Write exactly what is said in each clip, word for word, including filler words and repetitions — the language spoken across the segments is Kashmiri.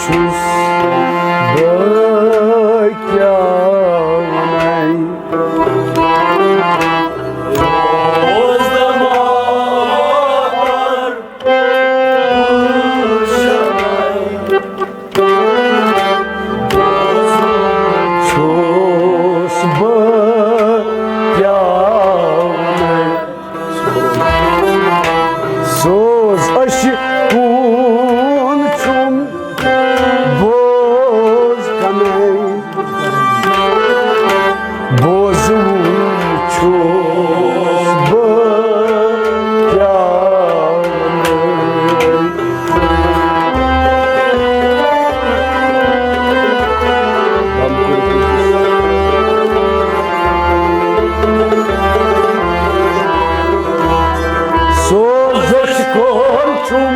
بہٕ کیٛاہ وَنَے؟ چھُس بہٕ کیٛاہ وَنَے؟ سوز اَسہِ کُن چھُم بوز کَنَے۔ بوزُن چھُس بہٕ کیٛاہ وَنَے۔ سوزُن چھُم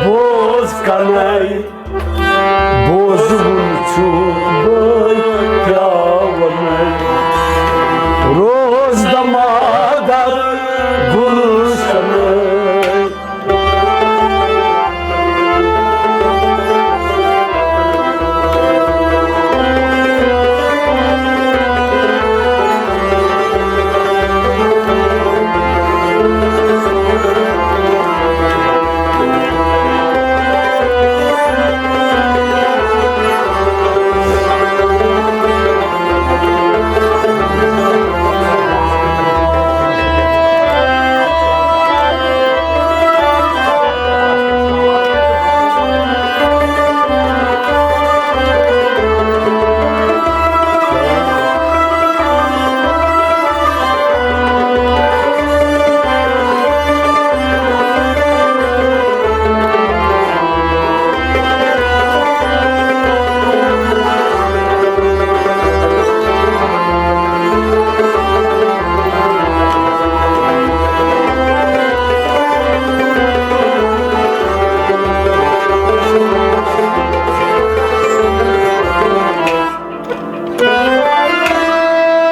بوز کَنَے۔ بوزُن چھُ بہٕ کیٛاہ وَنَے۔ روز دمادار گُلشنَے۔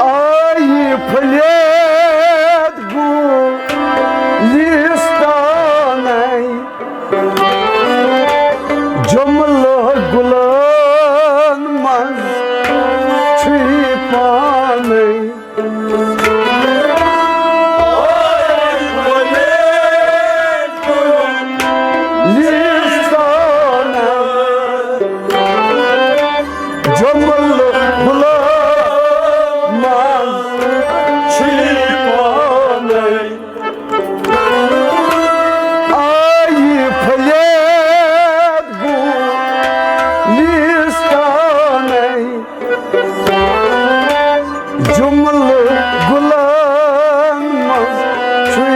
آیہِ پھٔلِتھ گُلِستانَے، جُملہٕ گُلَن منٛز چھُے پانَے۔ جُملہٕ گُلَن منٛز چھُے پانَے۔ آیہِ پھٔلِتھ گُلِستانَے، جُملہٕ گُلَن منٛز چھُے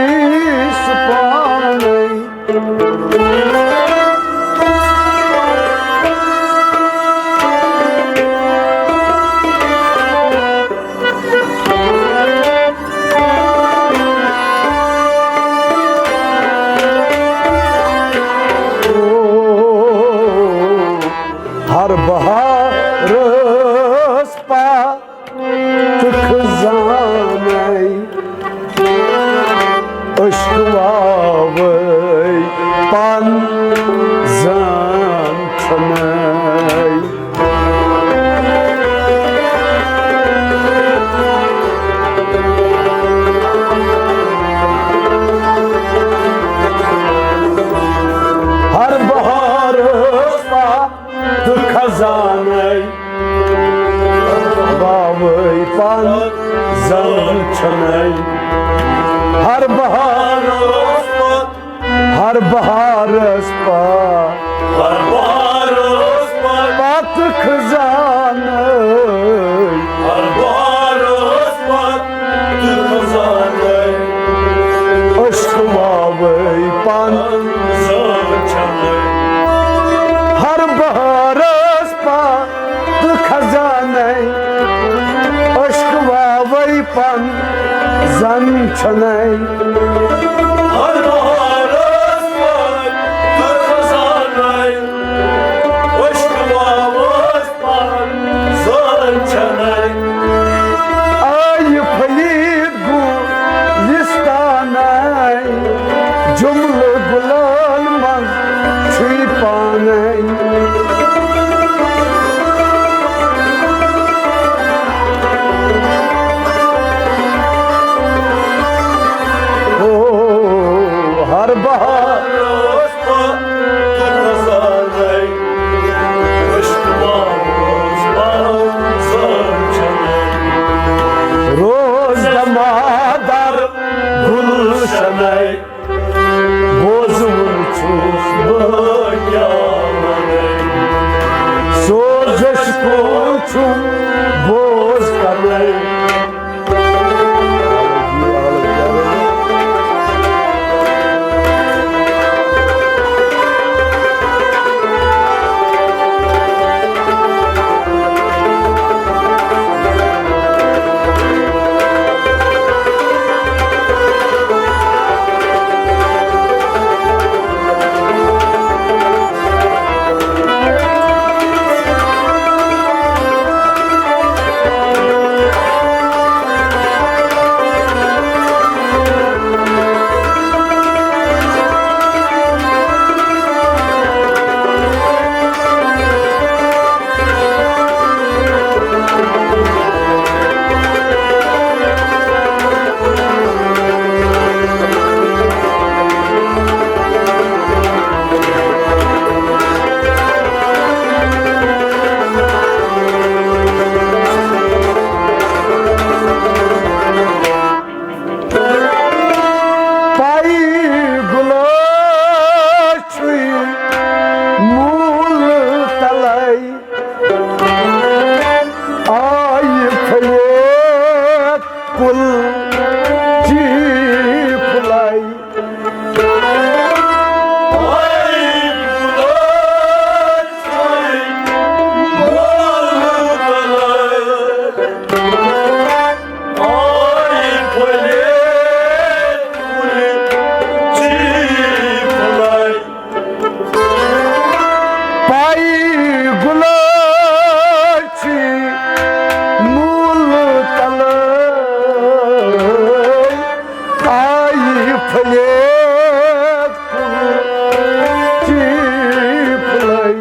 سُہ پانَے۔ ہر بہارس پتہٕ خزانَے، عشق واوے پن زن چھنَے۔ ہر بہارس پتہٕ خزانَے، واوے پن زن چھنَے۔ ہر بہارس پتہٕ، ہر بہارس پتہٕ، ہر بہارس پتہٕ، پتہٕ خزانَے، ہر بہارس پتہٕ، پتہٕ خزانَے، عشق واوے پن زن چھنَے۔ ہر بہارس پتہٕ خزانَے، عشق واوے پن زن چھنَے۔ ہر بہارس پتہٕ خزانَے، عشق واوس پن زن چھنَے۔ آیہِ پھٔلِتھ گُلِستانَے، جُملہٕ گُلَن منٛز چھُے پانَے۔ بوز کرنَے۔ پائی گُلہٕ چھُے موٗل تلے، آیہِ پھٔلِتھ کُل چی پھُلے۔ پائی گُلہٕ چھُے موٗل تلے، آیہِ پھٔلِتھ کُل چی پھُلے۔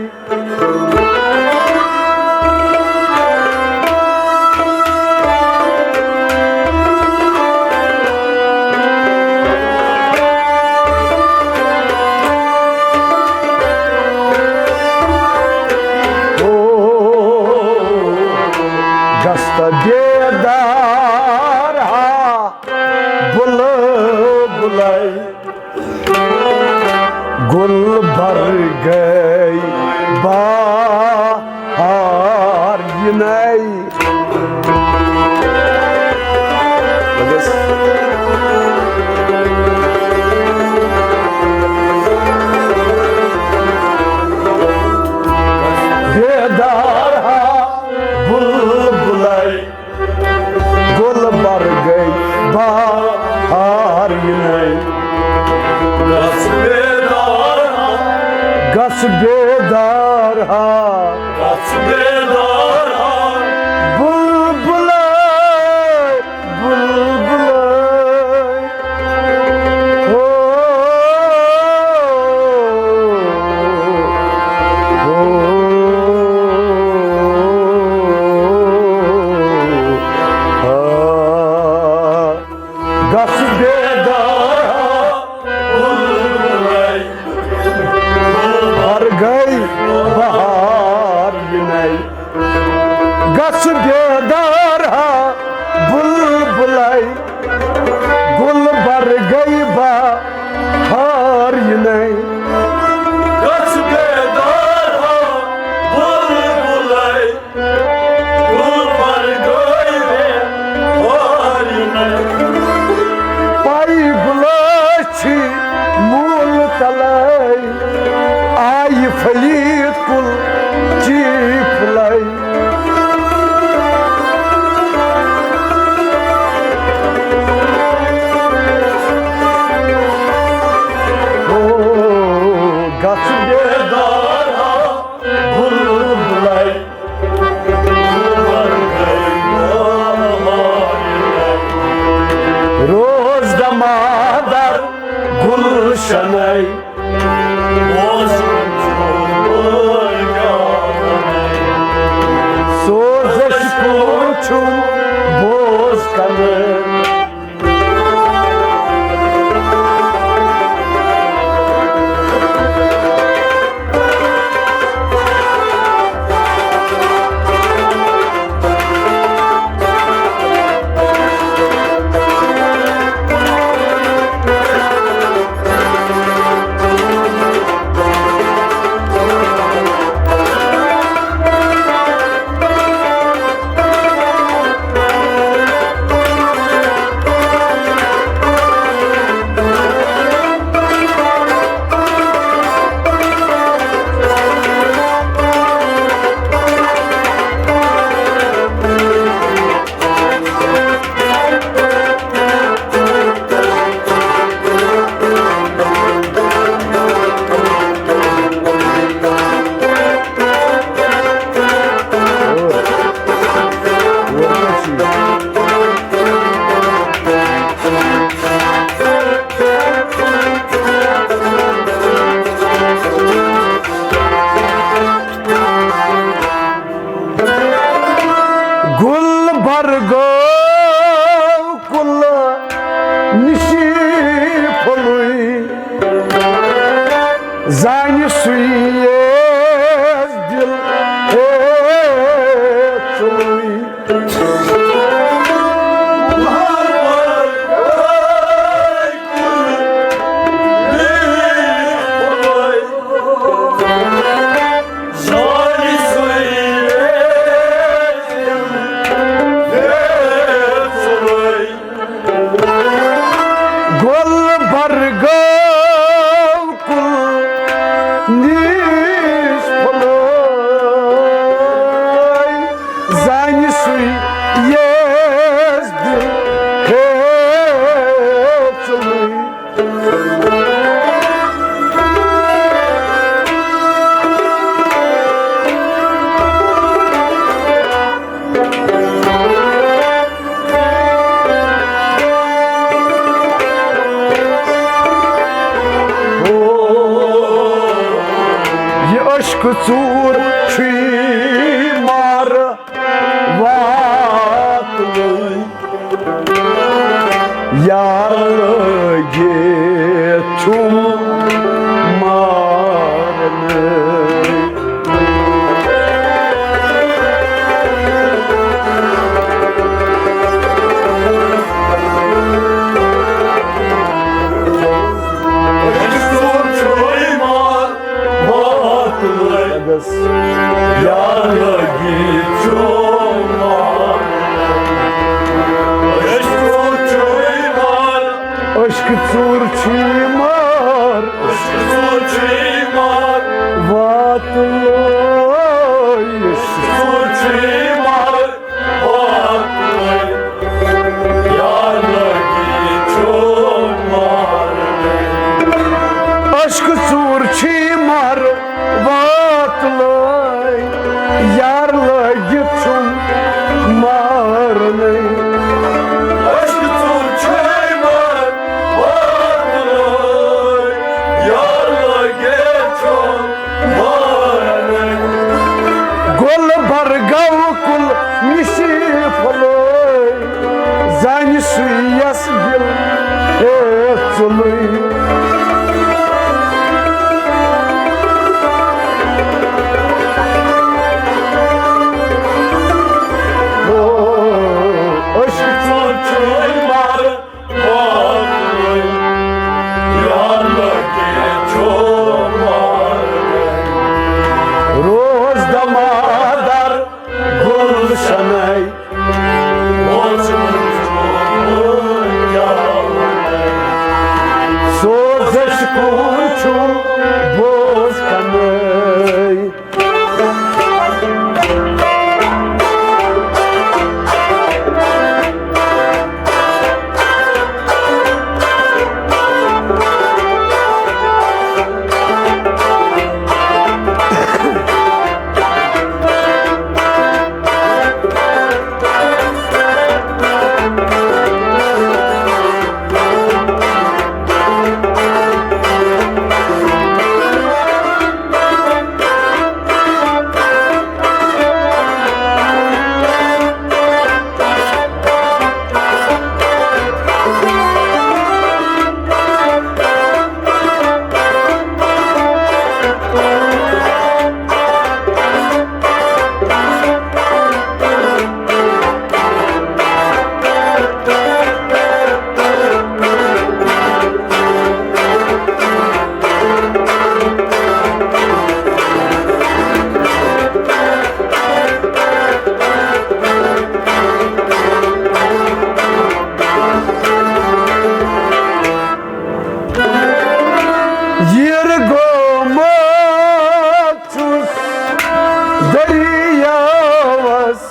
او، گژھ تہٕ بیدار ہا بُلہٕ بُلے۔ گُل برگے بہار یِنَے۔ بیدار ہا بُلبُلے۔ گُل برگے بہار یِنَے۔ گژھ بیدار ہا۔ گژھ بیدار ہا۔ گژھ بیدار ہا۔ بُلبُلے، بُلبُلے۔ ہو، ہو، ہا۔ گژھ بیدار ہا بُلبُلے، برگے بہار یِنَے۔ گژھ بیدار ہا بُلبُلے، گُل برگے بہار یِنَے۔ گژھ بیدار ہا بُلبُلے، گُل برگے بہار یِنَے۔ پائی گُلہٕ چھُے موٗل تلے، آیہِ پھٔلِتھ کُل چی پھُلے۔ او، گژھ بیدار ہا بُلبُلے۔ روز دمادر گُلشنَے۔ سوزش کُن چھُم بوز کنہٕ۔ زانہِ سُے ییس دِل ہیژٕے۔ گُلبرگہ کُل نِش پھۄلے، زانہِ سُے ییس دِل ہیژٕے۔ یہِ عشقہٕ ژوٗر چھُے مارٕ واتنٕے، یار لٲگِتھ چھُم مارنٕے۔ عشقہٕ ژوٗر چھُے مارٕ واتنٕے۔ عشقہٕ ژوٗر چھُے مارٕ واتنٕے، یار لٲگِتھ چھُم مارنٕے۔ عشقہٕ ژوٗر چھُے مارٕ واتنٕے، یار لٲگِتھ چھُم گُلبرگہ کُل نِش پھۄلے، زانہِ سُے ییس دِل ہیژٕے۔ او، عشقہٕ ژوٗر چھُے مارٕ روز دمادار گلشنَے۔ سوزش کُن چھُم بوز کنَے۔ یِر گوٚمُت چھُس دٔریاوَس،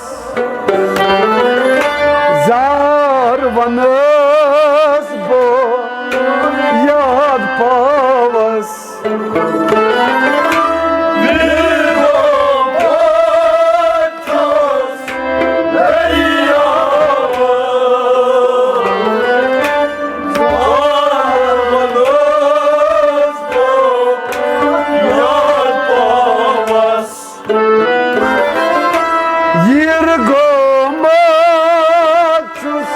زار وَنَس بہٕ یاد پاوَس۔ یِر گوٚمُت چھُس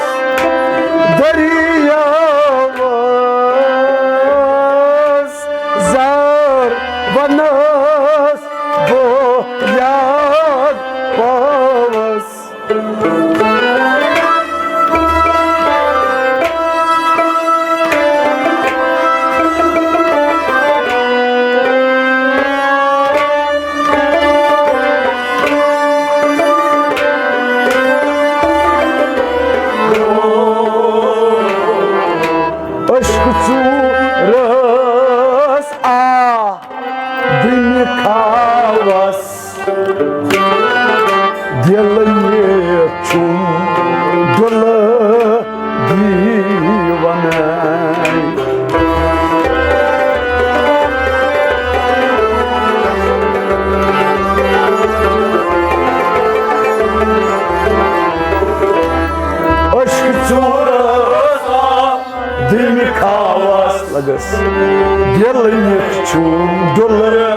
دِنہِ کھاوس دِل نِتھ چھُم دُلہٕ دیوانَے۔ عشق ژوٗرس آ دِنہِ کھاوس لگس۔ دِل نِتھ چھُم دُلہٕ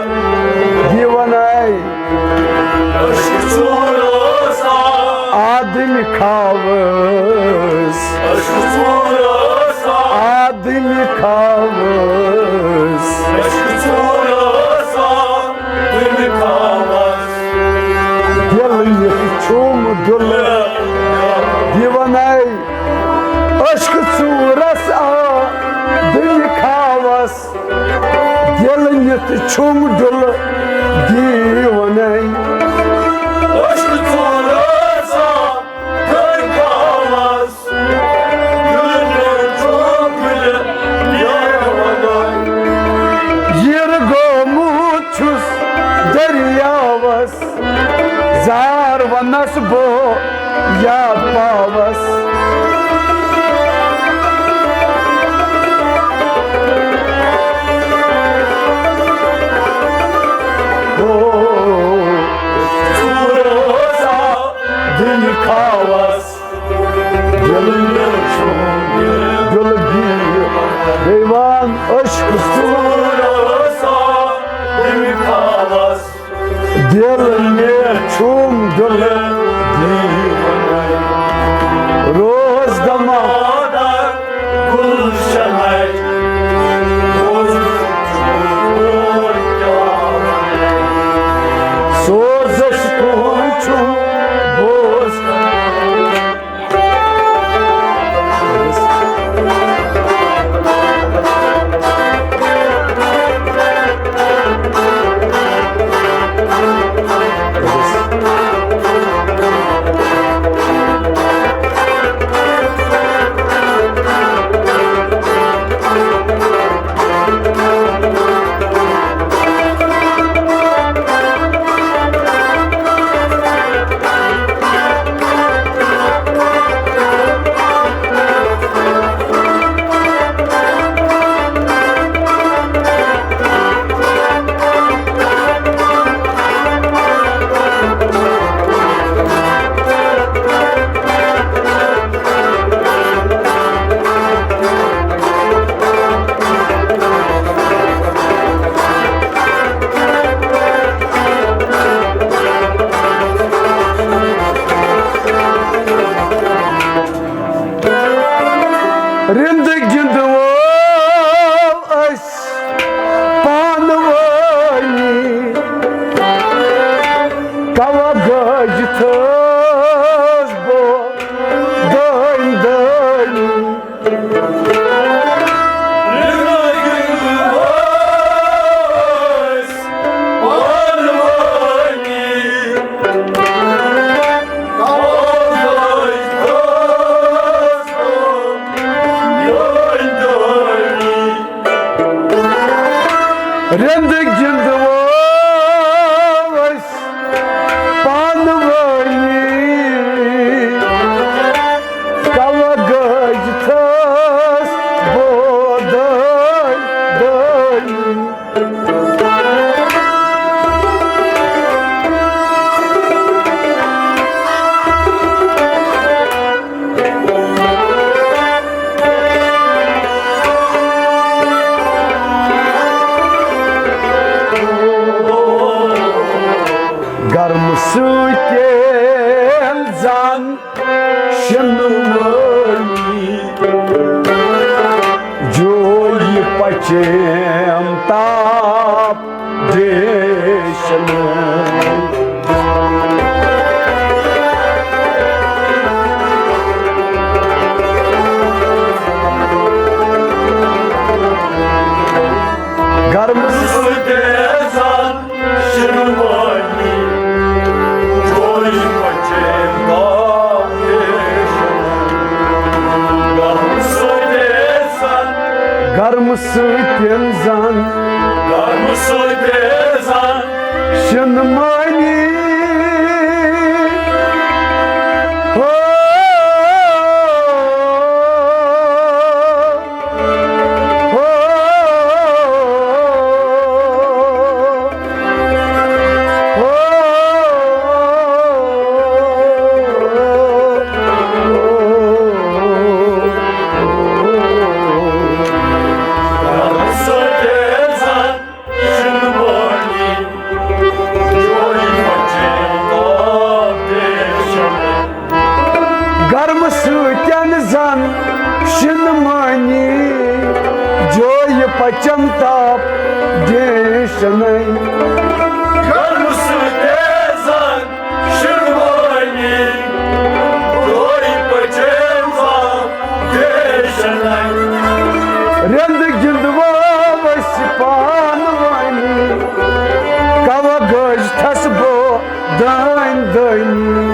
دیوانَے۔ عشق ژوٗرس آ آ دِنہِ کھاوس۔ عشق ژوٗرس آ آ دِنہِ کھاوس۔ عشق ژوٗرس آ دِنہِ کھاوس۔ دِل نِتھ چھُم دُلہٕ دیوانَے۔ عشق ژوٗرس آ دِنہِ کھاوس۔ دِل نِتھ چھُم دُلہٕ دیوانَے۔ عشق ژوٗرس آ دِنہِ کھاوس۔ دِل نِتھ چھُم دُلہٕ دیوانَے۔ یِرٕ گوٚمُت چھُس دٔریاوس۔ زار ونس بہٕ یاد پاوس۔ او، ژوٗرس آ دِنہِ کھاوس۔ دِل مےٚ چھُم دِل گیٖر۔ بیٚیہِ وَن عشق ژوٗرس آ دِنہِ کھاوس۔ دِل مےٚ چھُم دِل دیوانَے۔ روز دمادار گُلشنَے۔ روز سوزش کُن چھُم بوز۔ رِنٛدٕ گِنٛدو أسۍ پانہٕ وٲنی، کوا گٔج تھٲس بہٕ دٲنۍ دٲنۍ۔ رِنٛدٕ گِنٛدو أسۍ پانہٕ وٲنی، کلہٕ گٔج تھٲس بودٲے دٲنی۔ گرمہٕ سۭتۍ زن شِنہٕ وٲلی، جویہِ پچیم تاپ دیشنہٕ۔ گرمہٕ سۭتۍ زن شِنہٕ وٲلی، جویہِ پچیم تاپ دیشنہٕ۔ گرمہٕ سۭتۍ زن، گرمہٕ سۭتۍ زن، گرمہٕ سۭتۍ شِنہٕ مٲنی۔ ہو، ہو، ہو۔ گرمہٕ سۭتٮ۪ن زن شِنہٕ مٲنی، جویہِ پچم تاپھ دیشنَے۔ گرمہٕ سۭتۍ زن شِنہٕ مٲنی، جویہِ پچم تاپھ دیشنَے۔ رِنٛد گِنٛدوا أسۍ پانہٕ ؤنی، کوا گٔج تھس بہٕ دٲنۍ دٲنۍ۔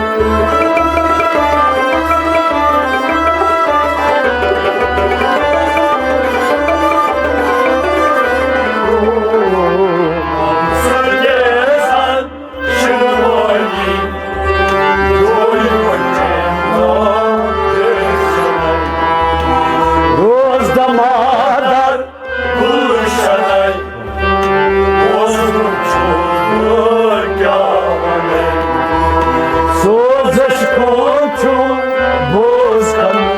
روز دمادار گُلشنَے، اوسُس بہٕ کیٛاہ وَنَے؟ سوزش کُن چھُم بوزان۔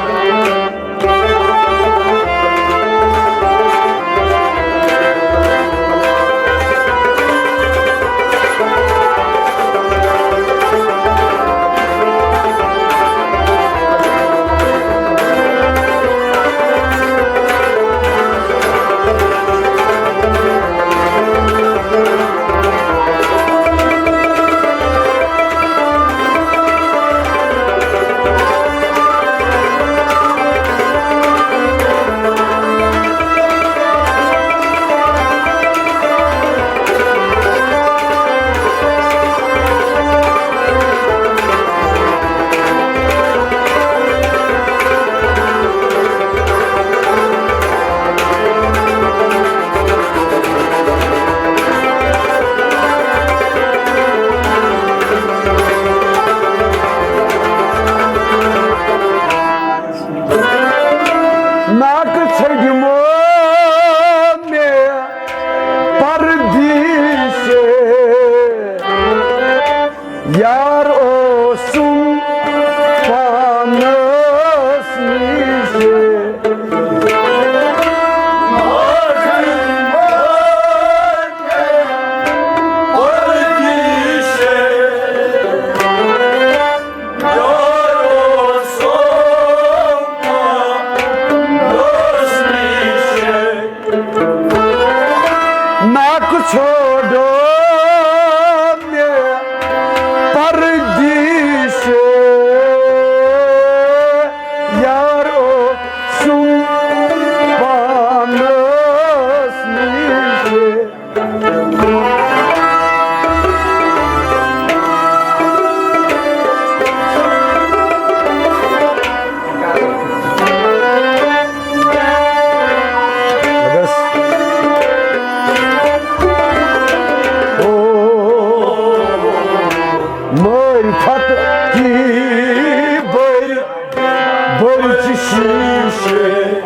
ناکہٕ ژھٔنٛڈمو مےٚ پردیسے، یار اوسُم پانس نِشے۔ ناکہٕ ژھانٛڈو مےٚ پردیسے، یار اوسُم پانس نِشے۔ او، معرفت کی بٔرۍ بٔرۍ چھِ شیٖشے،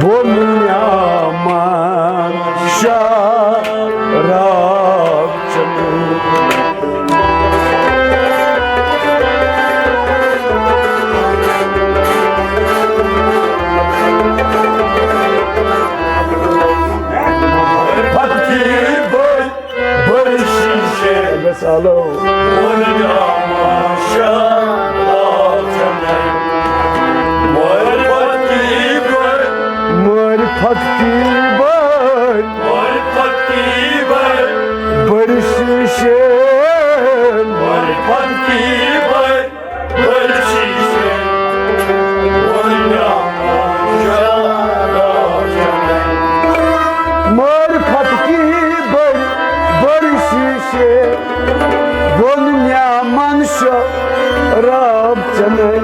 ووٚن نعمان شاہ راب چنو۔ پتہٕ کی بٔرۍ بٔرۍ شیٖشے۔ بس آلو۔ معرفت کی بٔرۍ۔ بٔرۍ شیٖشے۔ معرفت کی بٔرۍ بٔرۍ شیٖشے، ووٚن نعمان شاہ راب چنَے۔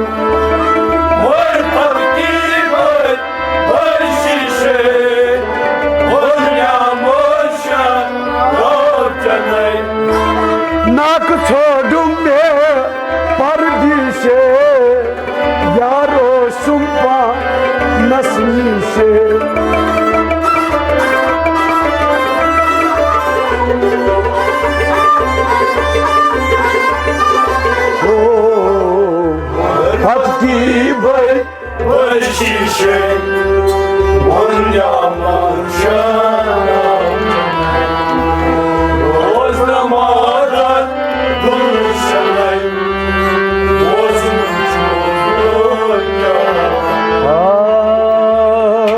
معرفت کی بٔرۍ بٔرۍ شیٖشے، ووٚن نعمان شاہ راب نِش۔